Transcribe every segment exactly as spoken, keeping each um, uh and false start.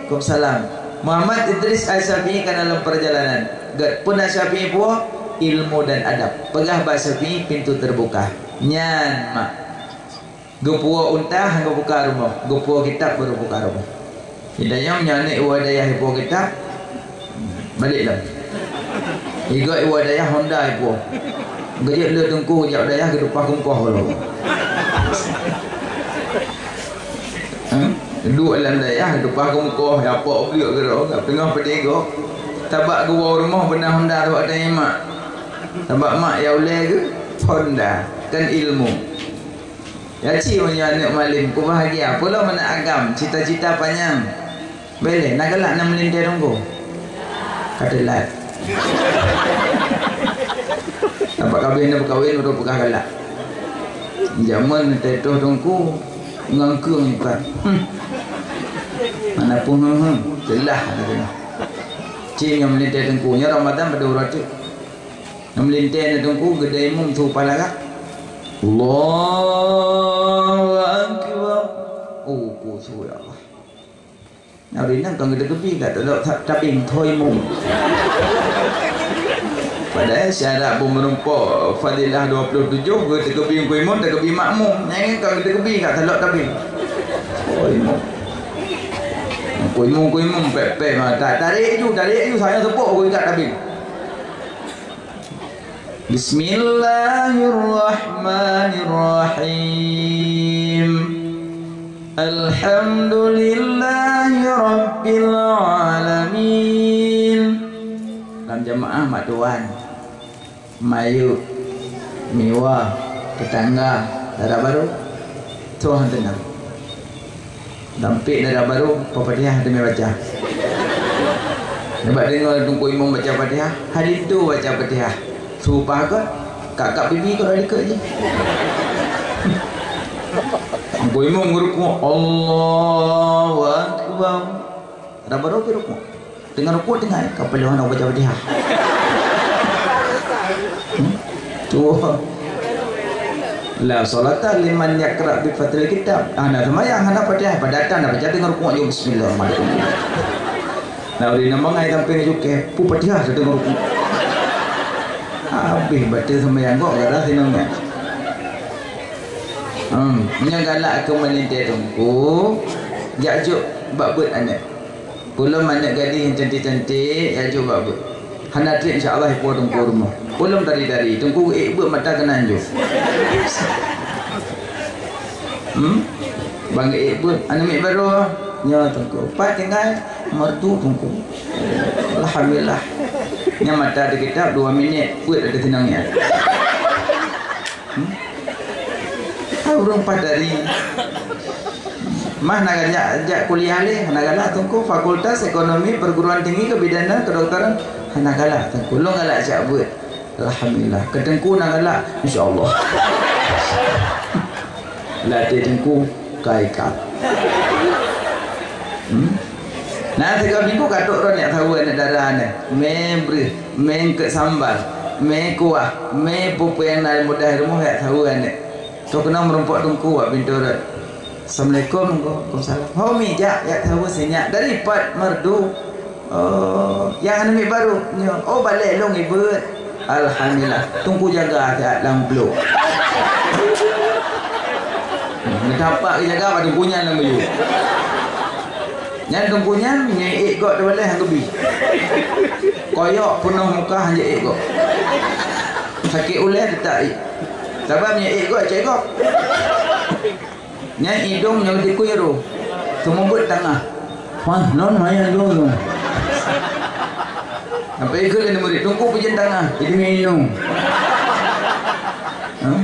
Waalaikumsalam. Muhammad Idris Asy-Syafi'i ka na lam perjalanan. Gét peue na Syafi'i puwoe? Ilmu dan adab. Peugah bak Syafi'i, pintu terbuka. Nyan mak. Geupuwoe unta, han geubuka rumoh. Geupuwoe kitab, baru buka rumoh. Di dayah nyan aneuk iwoe dayah ipuwoe kitab, balek lom. Igoe iwoe dayah Honda ipuwoe. Geujeuet le teungku jak dayah geutumpah keumpah lom. Hmm? Duek lam dayah, tumpah keu mukoh, ya pok bliek keudroe, teungoh peudigoe. Tabak geuwoe rumoh beuna Honda, tabak tanyong mak. Tabak mak ya ulée geuh Honda, kan ilmu. Ya ci meunyoe aneuk malem, ku bahagia. Peue lom aneuk agam, cita-cita panyang. Beleh, na galak na meulintée teungku. Ka teulat. Nampak kabeh na peukawen, baru peugah galak. Jameun teutoh teungku, ngon keueng ikat. Hmm. Mana pun, hmm, hmm. Jeulaih na keunoe. Ci nyang meulintée teungku, nyoe Ramadan padub uroe teuk. Nyang meulintée na teungku, geudai mum su palagak. Allahu Akbar. Oh, ku su ya Allah. Nyang rinang kon geuteukeubie, ka teuh lok ta-, tabeng thoi mum. Padahai syarat beumeurumpok fadilah dua puluh tujoh, geuteukeubie Teungku Imum, teukeubie makmum. Nyang nyan kon geuteukeubie, ka teuh lok tabeng. Thoi mum. Teungku Imum, Teungku Imum, pek-pek mata. Tarék ju, tarék ju, sayang seupôt, ku ingat tabeng. Bismillahirrahmanirrahim. Alhamdulillahirabbil alamin. Lam jamaah mak tuan, mayuek, miwa, teutangga, dara barô, tuhan teunang. Dampék dara barô, Fatihah teumé baca. Nibak deungoe Teungku Imum baca Fatihah, hana linto baca Fatihah. Su paih göt, kak-kak bibi göt dikeue jih. Teungku Imum geurukuk, Allahu Akbar. Dara barô geurukuk. Teungoh rukuk tinggai, ka peuleueh hana baca Fatihah. Hmm? Tuh. La sholata liman yaqra bi fathil kitab. Ah, na seumayang hana Fatihah, padahai na baca teungoh rukuk jeuet bismillahirrahmanirrahim. Na ureueng nyang mangat sampéng jukée, pu Fatihah teungoh rukuk. Habéh baca seumayang kok gara sinong nyan. Hmm, meunyoe galak keu meulintée teungku, jak jok bak beuet aneuk. Peue lom aneuk gadih nyang cantik-cantik, ya jok bak beuet. Hana trép insya Allah ipuwoe teungku rumoh. Peue lom tari-tari, teungku ék beuet mata keunan jok. Hmm? Bang ék beuet, aneuk miet barô, nyoe teungku. Pat tinggai, merdu teungku. Alhamdulillah. Nyan mata di kitab dua minit, peuet ada tenang ya. Hmm? Ka ureueng paih tari. Mah na jak, jak kuliah lé, hana galak teungku, Fakultas Ekonomi Perguruan Tinggi Kebidanan Kedokteran, hana galak teungku. Lôn galak jak beuet. Alhamdulillah. Keu teungku na galak, insya Allah. Latih teungku, ka ikat. Hmm? Na tiga minggu ka trok droe nyak saweue aneuk dara nyan. Mé breuh, mé eungkôt sambal, mé kuah, mé peue-peue nyang na mudah rumoh nyak saweue aneuk. Toh keunoe meurumpok teungku bak pintoe rot. Assalamualaikum, Teungku. Waalaikumsalam. Ho mi jak, jak saweue sinyak. Dari pat merdu. Oh, nyang aneuk miet barô nyoe. Oh, balek lôn ibeuet. Alhamdulillah. Teungku jaga siat lam blok. Meutampak jaga bak teungku nyan lam blok. Nyan teungku nyan nyoe ék gok teubaleh hana geubi. Koyok peunoh muka hana ék gok. Sakét ulèe teutap ék. Sabab nyoe ék gok cek gok. Nyan idong nyang dikui roh. Seumeubeuet tangah. Wah, non maya dulu. Sampai ikut lé murit, teungku pujen tangah, jadi minum. Hah?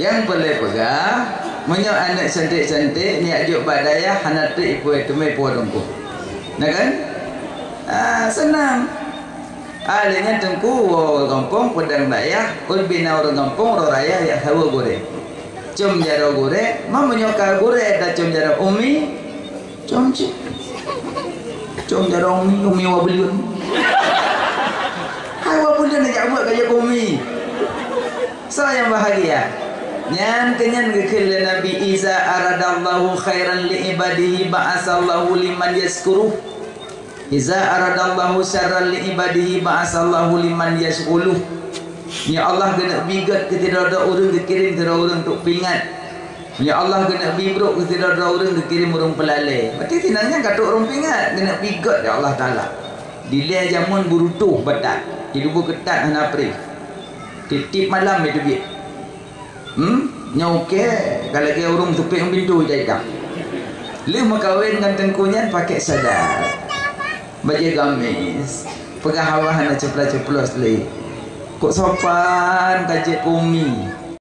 Nyang peureulèe peugah, meunyoe aneuk cantik-cantik, nyak jok bak dayah, hana trép ipuwoe teumé ipuwoe teungku. Na kan? Ah, seunang. Ah, lheueh nyan teungku woe gampông peudong dayah, ôn bina ureueng gampông, roh raya jak saweue gurèe. Com jaroe gurèe, ma meunyoe ka gurèe tacom jaroe umi, com cit. Com jaroe umi, umi wa buleuen. Hai wa buleuen jak buet ka jak umi. Soe nyang bahagia? Nyan keuh nyan geukheun lé Nabi, "Iza aradallahu khairan li ibadihi ba'asallahu liman yaskuruh. Iza aradallahu syarran li ibadihi ba'asallahu liman yashghuluh." Nyoe Allah geuneuk bi gét keu sidroe-droe ureuëng, geukirém sidroe ureuëng untuk peuingat. Nyoe Allah geuneuk bi brok keu sidroe-droe ureuëng, geukirém ureuëng peulalé. Berarti sinang nyan ka trok ureuëng peuingat, geuneuk bi gét lé Allah Taala. Dilée jameun beurutoh batat, di lubuk keutat hana preh. Tiep-tiep malam itu biet. Hmm? Nyoe oke, ka lagée ureuëng teupéng pintoe jai dang. Lheueh meukawen ngon teungku nyan pakai sadar. Bajée gamis. Peugah awak hana ceplos-ceplos lé. Kok sopan ka jeuet keu umi.